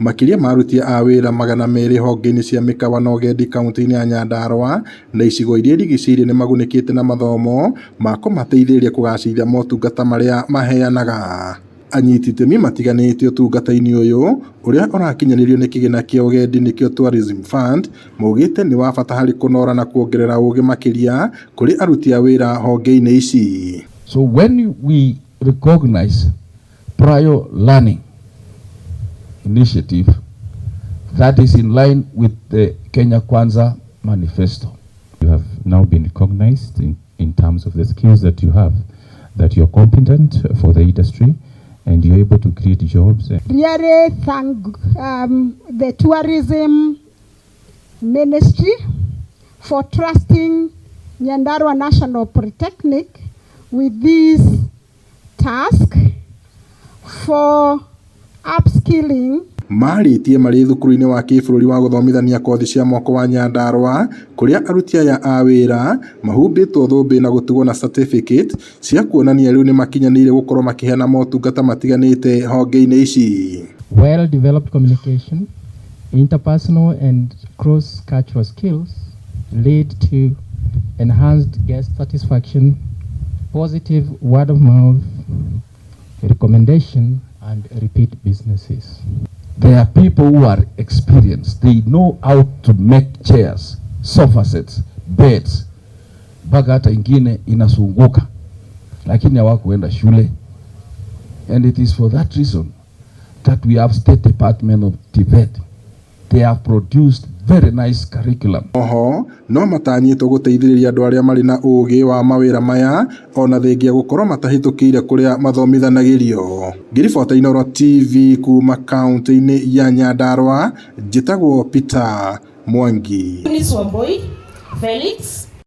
Makĩria ma aruti a wĩra 200 honge-inĩ cia mĩkawa na ũgendi kaunti-inĩ ya Nyandarua na icigo iria irigicĩirie nĩmagunĩkĩte na mathomo ma kũmateithĩrĩria kũgacĩrithia motungata marĩa maheanaga. Anyiti itemi matiganĩte ũtungata-inĩ ũyũ ũrĩa ũrakinyanĩrio nĩ kĩgĩna kĩa ũgendi nĩkĩo Tourism Fund maugĩte nĩ wa bata harĩ kũnora na kuongerera ũgĩ makĩria kũrĩ aruti a wĩra honge-inĩ ici. So when we recognize prior learning initiative that is in line with the Kenya Kwanza manifesto. You have now been recognized in terms of the skills that you have, that you're competent for the industry and you're able to create jobs. Really thank the tourism ministry for trusting Nyandarua National Polytechnic with this task for upskilling. Marĩtie marĩ thukuru-inĩ wa kĩbũrũri wa gũthomithania kothi cia moko wa Nyandarua kũrĩa aruti aya a wĩra mahumbĩtwo thũmbĩ na gũtugwo na certificate cia kuonania rĩu nĩmakinyanĩire gũkorwo makĩheana motungata matiganĩte honge-inĩ ici. Well developed communication, interpersonal and cross-cultural skills lead to enhanced guest satisfaction, positive word of mouth, recommendation, and repeat businesses. There are people who are experienced. They know how to make chairs, sofa sets, beds. Mpaka hata ingine inazunguka, lakini hawakuenda shule. And it is for that reason that we have State Department of TVET. They have produced very nice curriculum. Oho no matanyĩtwo gũteithĩrĩria andũ arĩa marĩ na ũgĩ wa mawĩra maya ona thengia gũkorwo matahĩtũkĩire kũrĩa mathomithanagĩrio. Ngĩribota Inooro TV kuma kaunti-inĩ ya Nyandarua, njĩtagwo Peter Mwangi. Eunice Wambui, Felix.